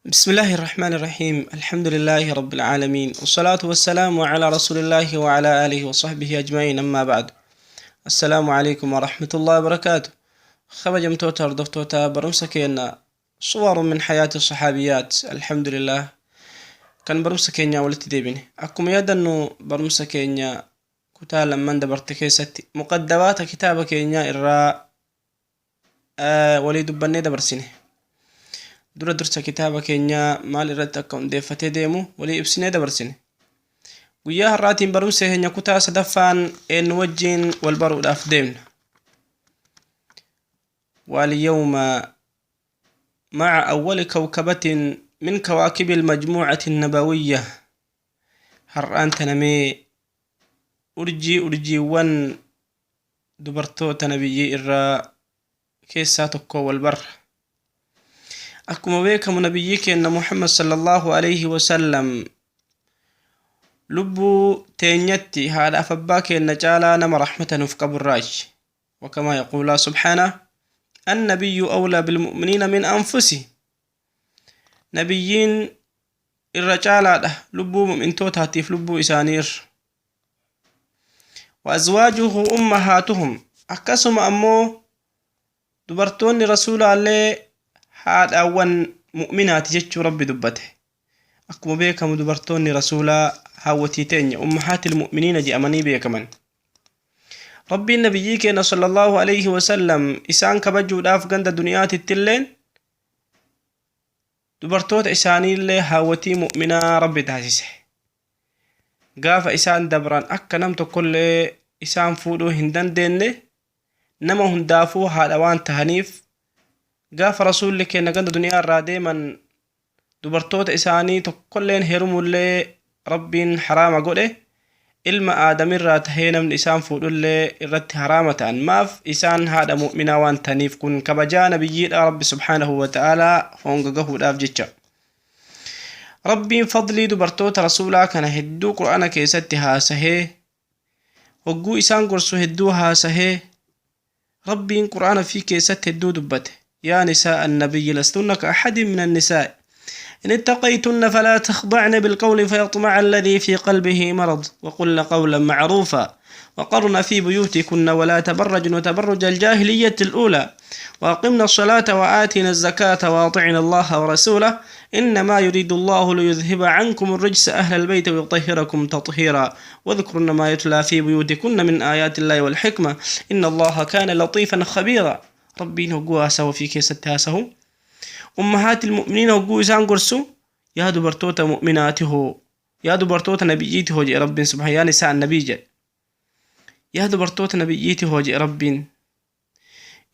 بسم الله الرحمن الرحيم، الحمد لله رب العالمين، والصلاة والسلام على رسول الله وعلى آله وصحبه أجمعين، أما بعد، السلام عليكم ورحمة الله وبركاته. Kabajamtoota hordoftoota barumsa keenya صور من حياة الصحابيات، الحمد لله kan barumsa keenya walitti deebine. Akkuma yaadannu, barumsa keenya kutaa lamman dabarte keessatti muqaddabaata kitaaba keenyaa irraa walii dubbannee dabarsine. Dura dursa kitaaba keenyaa maal irratti akka hundeeffatee deemu walii ibsinee dabarsine. Guyyaa har'aatiin barumsa keenya kutaa sadaffaan eenyu wajjiin wal baruudhaaf deemna? واليوم مع أول كوكبة من كواكب المجموعة النبوية. Har'aan tana mee urjii urjiiwwan dubartoota nabiyyii irraa keessaa tokko wal barra. Akkuma beekamu, nabiyyii keenya Muhammad صلى الله عليه وسلم lubbuu teenyatti haadhaaf abbaa keenya caalaa nama rahmata nuuf qaburraachi. وكما يقول الله سبحانه: النبي أولى بالمؤمنين من أنفسهم. Nabiyyiin irra caalaadha lubbuu mu'mintootaatiif lubbuu isaanii irra. وأزواجه أمهاتهم. Akkasuma ammoo dubartoonni rasuulaallee haadhaawwan mu'minaati jechuu Rabbi dubbate. Akkuma beekamu, dubartoonni rasuulaa haawwatii teenya أمهات المؤمنين jedhamanii beekaman. Rabbiin nabiyyii keenya صلى الله عليه وسلم isaan kabajuudhaaf ganda duniyaatittilleen dubartoota isaaniillee haawwatii mu'minaa Rabbi taasise. Gaafa isaan dabran akka nam tokkollee isaan fuudhuu hin dandeenye, nama hundaafuu haadha waan tahaniif, gaafa rasuulli keenya ganda duniyaa irraa deeman dubartoota isaanii tokkolleen heerumullee Rabbiin haraama godhe. Ilma aadamirraa tahee namni isaan fuudhullee irratti haraama ta'an. Maaf? Isaan haadha mu'minaa waan ta'aniif. Kun kabajaa nabiyyiidha Rabbi سبحانه وتعالى honga gahuudhaaf jecha. Rabbiin fadlii dubartoota rasuulaa kana hedduu Qur'aana keessatti haasahee, hogguu isaan gorsu hedduu haasahee, Rabbiin Qur'aana fi keessatti hedduu dubbate. يا نساء النبي لستن كأحد من النساء، إن اتقيتن فلا تخضعن بالقول فيطمع الذي في قلبه مرض، وقلن قولا معروفا، وقرن في بيوتكن ولا تبرجن تبرج الجاهلية الأولى، وأقمن الصلاة وآتين الزكاة وأطعن الله ورسوله، إنما يريد الله ليذهب عنكم الرجس أهل البيت ويطهركم تطهيرا، واذكرن ما يتلى في بيوتكن من آيات الله والحكمة، إن الله كان لطيفا خبيرا. Rabbiin hogguu haasawa fi keessatti haasahu أمهات المؤمنين hogguu isaan gorsu, yaa dubartoota mu'minaati hoo, yaa dubartoota nabiyyiiti hoo jedhe Rabbiin سبحانه. يا نساء النبي jedhe. Yaa dubartoota nabiyyiiti hoo jedhe Rabbiin,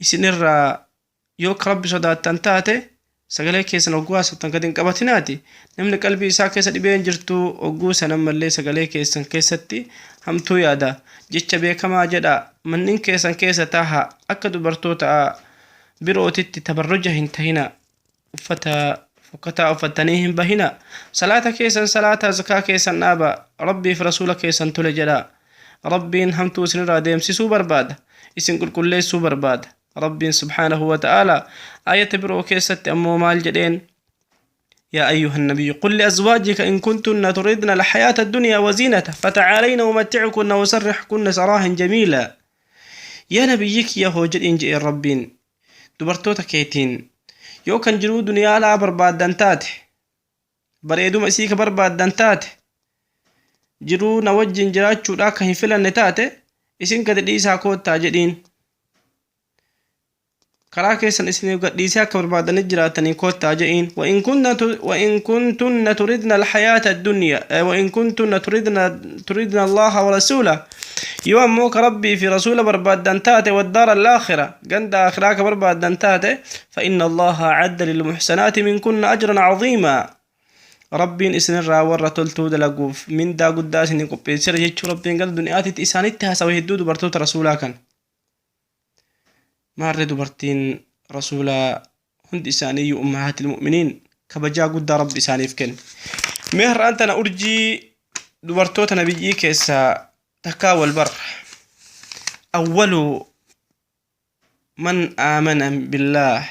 isinirraa yoo ka Rabbi sodaattan taate, sagalee keessan hogguu haasoftan gadi hin qabatinaati. Namni qalbii isaa keessa dhibeen jirtu hogguu san ammallee sagalee keessan keessatti hamtuu yaada. Jecha beekamaa jedha. Manneen keessan keessa taaha. Akka dubartoota birootitti tabarruja hin tahina, uffata fokkataa uffattanii hin bahina. Salaata keessan salaata, zakaa keessan dhaaba, Rabbiif rasuula keessan tole jedha. Rabbiin hamtuu isinirraa deemsisuu barbaada, isin qulqulleessuu barbaada. Rabbiin سبحانه وتعالى aayata biroo keessatti ammoo maal jedheen? يا أيها النبي قل لأزواجك إن كنتن تردن الحياة الدنيا وزينتها فتعالين أمتعكن وأسرحكن سراحا جميلا. Yaa nabiyyii kiyya hoo jedhiin jedheen Rabbiin dubartoota keetiin, yoo kan jiruu duniyaa barbaaddan taate, bareeduma isii ka barbaaddan taate, jiruu na wajjin jiraachuudhaa ka hin filanne taate, isin gadi dhiisaa koottaa jedhiin. Karaa keessan isin gadhiisee akka barbaadanii jiraatanii koottaa jedhiin. وإن كنتن تردن الحياة الدنيا، وإن كنتن تردن الله ورسوله، yoo ammoo ka Rabbii fi rasuula barbaaddan taate، والدار الآخرة، ganda aakhiraa ka barbaaddan taate، فإن الله أعد للمحسنات منكن أجرا عظيما. Rabbiin isinirraa warra toltuu dalaguuf mindaa guddaa isinii qopheesseera jechuu Rabbiin gara duniyaatitti isaanitti haasawe hedduu dubartoota rasuulaa kan. Maarree, dubartiin rasuulaa hundi isaaniiyyuu أمهات المؤمنين, kabajaa guddaa Rabbi isaaniif kenne. Mee har'aan tana urjii dubartoota nabiyyii keessaa takkaa wal barra. أول من آمن بالله.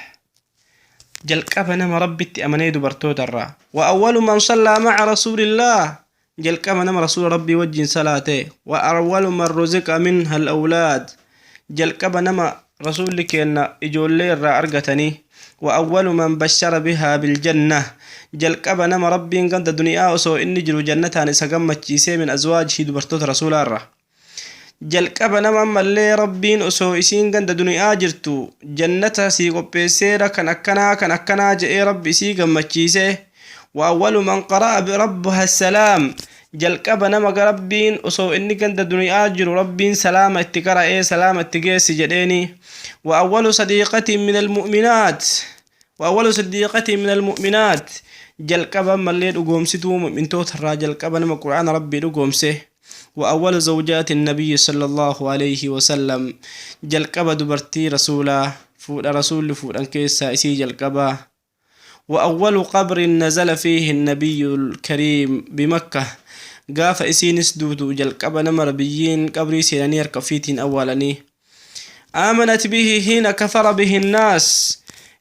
Jalqaba nama Rabbitti amanee dubartootarraa. Wa awwalu man sallaa maca rasuulillaah, jalqaba nama rasuula Rabbii wajjin salaate. Wa awwalu man ruziqa minha al-awlaad, jalqaba nama rasuulli keenna ijoollee irraa argatanii. Wa awwalu man bashara bihaa biljanna, jalqaba nama Rabbiin ganda duniyaa osoo inni jiru jannataan isa gammachiisee min azwaajihii, dubartoota rasuulaarra. Jalqaba nama ammallee Rabbiin osoo isiin ganda duniyaa jirtu jannata sii qopheesseera, kan akkanaa kan akkanaa je'ee Rabbi isii gammachiise. Wa awwalu man qara'a rabbuha salaam, jalqaba nama Rabbiin osoo inni ganda duniyaa jiru Rabbiin salaama itti qara'ee salaama itti geessi jedheeni. Wa awwalu sadiiqatin min almu'minaat, wa awwalu sadiiqatin min almu'minaat, jalqaba ammallee dhugoomsituu mu'mintoota irraa, jalqaba nama Qur'aana Rabbii dhugoomse. وأول زوجات النبي صلى الله عليه وسلم، jalqaba dubartii rasuulaa fuudha rasuulli fuudhan keessaa isii jalqaba. وأول قبر نزل فيه النبي الكريم بمكة، gaafa isiinis duutu jalqaba nama nabiyyiin qabrii seenanii harka ofiitiin awwaalanii. آمنت به حين كفر به الناس،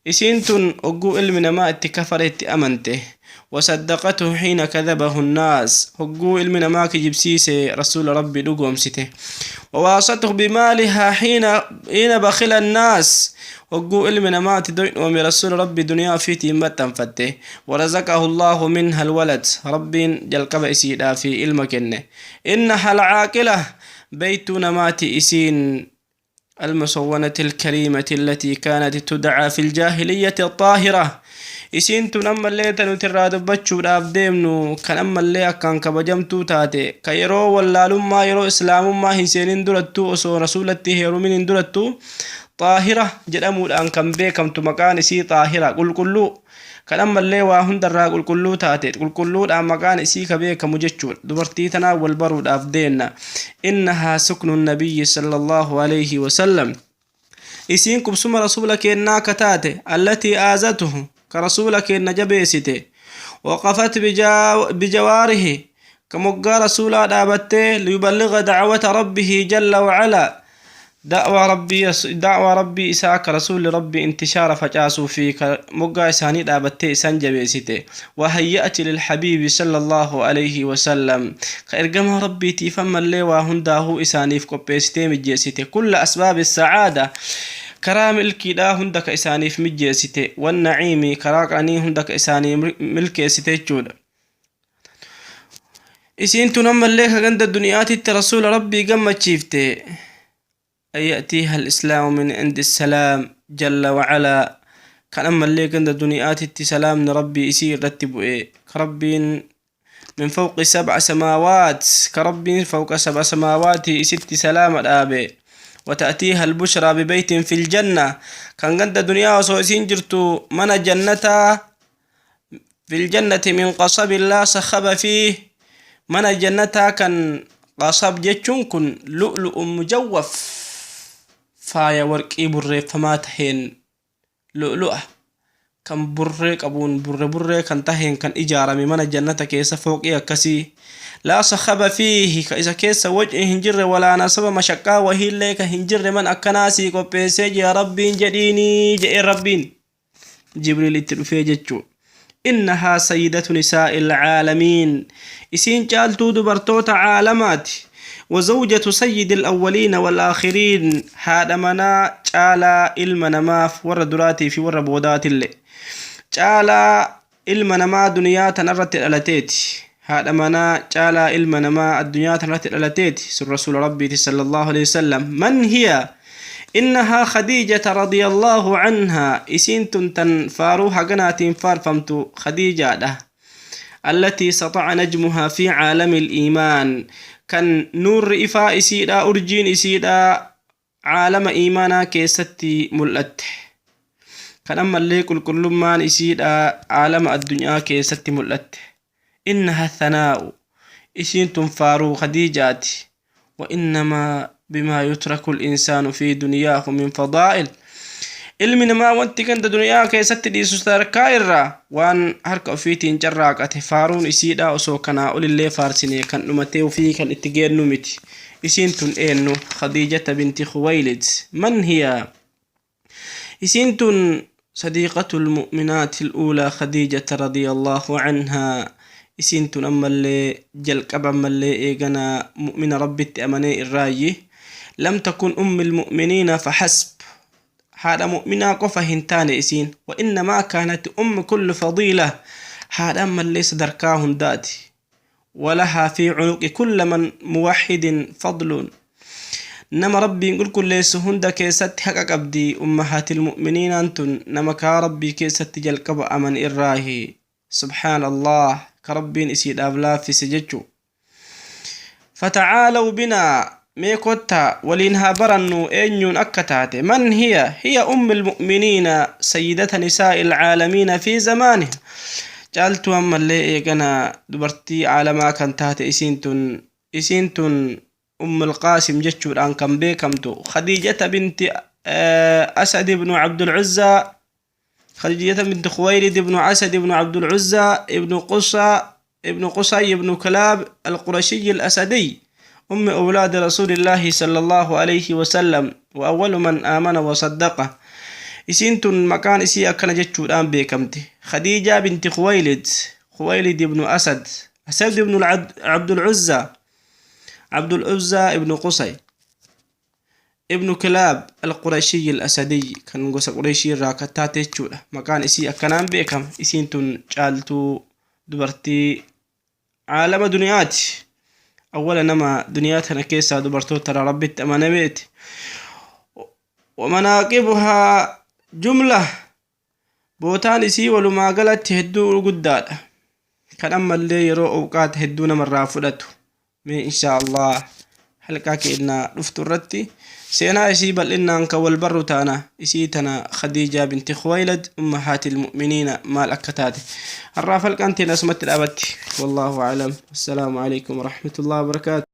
isiin tun hogguu ilmi namaa itti kafare itti amante. وصدقته حين كذبه الناس، hogguu ilmi namaa kijibsiise rasuula Rabbii dhugoomsite. وواسته بمالها حين بخل الناس، hogguu ilmi namaatti doy'oome rasuula Rabbii duniyaa ofiitiin maxxanfatte. ورزقه الله منها الولد، Rabbiin jalqaba isiidhaa fi ilma kenne. إنها العاقلة، beeytuu namaati isiin. المصونة الكريمة التي كانت تدعى في الجاهلية الطاهرة، isiin tun ammallee ta nuti irraa dubbachuudhaaf deemnu kan ammallee akkaan kabajamtuu taate, ka yeroo wallaalummaa, yeroo islaamummaa hin seenin durattuu, osoo rasuulatti heerumin hin durattuu, Xaahira jedhamuudhaan kan beekamtu. Maqaan isii Xaahira, qulqulluu, kan ammallee waa hundarraa qulqulluu taate, qulqulluudhaan maqaan isii ka beekamu jechuudha. Dubartii tanaa wal baruudhaaf deemna. إنها سكن النبي صلى الله عليه وسلم، isiin qubsuma rasuula keennaa ka taate. التي آزرته، ka rasuula keenna jabeessite. وقفت بجواره، ka moggaa rasuulaa dhaabattee. ليبلغ دعوة ربه جل وعلا، da'waa Rabbii isaa akka rasuulli Rabbii intishaara facaasuu fi moggaa isaanii dhaabattee isaan jabeessite. وهيأت للحبيب صلى الله عليه وسلم، ka ergamaa Rabbiitiif ammallee waa hundaahuu isaaniif qopheessitee mijjeessite. كل أسباب السعادة، karaa milkiidhaa hunda ka isaaniif mijjeessite. والنعيم، karaa qanii hunda ka isaanii milkeessite jechuudha. Isiin tun ammallee ka ganda duniyaatitti rasuula Rabbii gammachiifte. أن يأتيها الإسلام من عند السلام جل وعلا، kan ammallee ganda duniyaatitti salaamni Rabbii isii irratti bu'e, ka Rabbiin من فوق سبع سماوات، ka Rabbiin فوق سبع سماوات isitti salaama dhaabe. وتأتيها البشرى ببيت في الجنة، kan ganda duniyaa osoo isiin jirtu mana jannataa في الجنة من قصب لا صخب فيه، mana jannataa kan qasab jechuun kun lu'lu'u mujawwaf, faaya warqii burreeffamaa taheen, lu'lu'a kan burree qabuun, burre burree kan taheen kan ijaarame, mana jannata keessa fooqii akkasii. لا صخب فيه، ka isa keessa wacni hin jirre. ولا نصب، mashaqqaa wahiillee ka hin jirre. Man akkanaa sii qopheessee jira Rabbiin jedhiinii jedhee Rabbiin Jibriil itti dhufee jechuu. إنها سيدة نساء العالمين، isiin caaltuu dubartoota caalamaati. وزوجة سيد الأولين والآخرين، haadha manaa caalaa ilma namaaf warra duraatii fi warra boodaatillee, caalaa ilma namaa duniyaa tanarratti dhalateeti. Haadha manaa caalaa ilma namaa addunyaa tanarratti dhalateeti sun rasuula Rabbiiti صلى الله عليه وسلم. من هي؟ إنها خديجة رضي الله عنها، isiin tun tan faaruu haganaatiin faarfamtu Khadiijaadha. التي سطع نجمها في عالم الإيمان، kan nuurri ifaa isiidha, urjiin isiidha caalama iimaanaa keessatti mul'atte, kan ammallee qulqullummaan isiidha caalama addunyaa keessatti mul'atte. إنها الثناء، isiin tun faaruu Khadiijaati. وإنما بما يترك الإنسان في دنياه من فضائل، ilmi namaa wanti ganda duniyaa keessatti dhiisu sadarkaa irraa waan harka ofiitiin carraaqate. Faaruun isiidha osoo kanaa olillee faarsine kan dhumatee ofii kan itti geennu miti. Isiin tun eenyu? خديجة بنت خويلد، من هي? Isiin tun صديقة المؤمنات الأولى خديجة رضي الله عنها. Isiin tun ammallee jalqaba ammallee eegana mu'mina Rabbitti amanee irraayyi. لم تكن أم المؤمنين فحسب, haadha mu'minaa qofa hin taane isiin, وإنما كانت أم كل فضيلة, haadha ammallee sadarkaa hundaati. ولها في عنق كل من موحد فضل, nama Rabbiin qulqulleessu hunda keessatti haqa qabdi. Ummahaatil mu'miniinaan tun nama kaa Rabbii keessatti jalqaba aman irraahi. Subhaan Allah, ka Rabbiin isiidhaaf laaffise jechu. فتعالوا بنا, mee kottaa waliin haa barannu eenyuun akka taate. من هي؟ هي أم المؤمنين, سيدة نساء العالمين في زمانها. Caaltuu ammallee eegana dubartii caalamaa kan taate isiin tun. Isiin tun أم القاسم jechuudhaan kan beekamtu, خديجة بنت أسد بن عبد العزى, خديجة بنت خويلد بن أسد بن عبد العزى ابن قصى ابن قصي بن كلاب القرشي الأسدي, أم أولاد رسول الله صلى الله عليه وسلم وأول من آمن وصدقه. Isiin tun maqaan isii akkana jechuudhaan beekamte: خديجة بنت خويلد, خويلد بن أسد, أسد بن عبد العزى, عبد العزى ابن قصي ابن كلاب القرشي الأسدي, kan gosa Qurayshii irraa kan taate jechuudha. Maqaan isii akkanaan beekama. Isiin tun caaltuu dubartii caalama duniyaati, awwala nama duniyaa tana keessaa dubartoota irraa Rabbitti amanameeti. ومناقبها جملة, bootaan isii walumaa galatti hedduu guddaadha, kan ammallee yeroo awqaata hedduu namarraa fudhatu. Mee inshaa Allah halqaa keennaa dhuftu irratti seenaa isii bal'innaan kan wal barru taana. Isii tana Khadiijaa binti Khuwaylad, ummahaati ilmu'miniina, maal akka taate har'aaf halqaan teena asumatti dhaabatti. والله أعلم. السلام عليكم ورحمة الله وبركاته.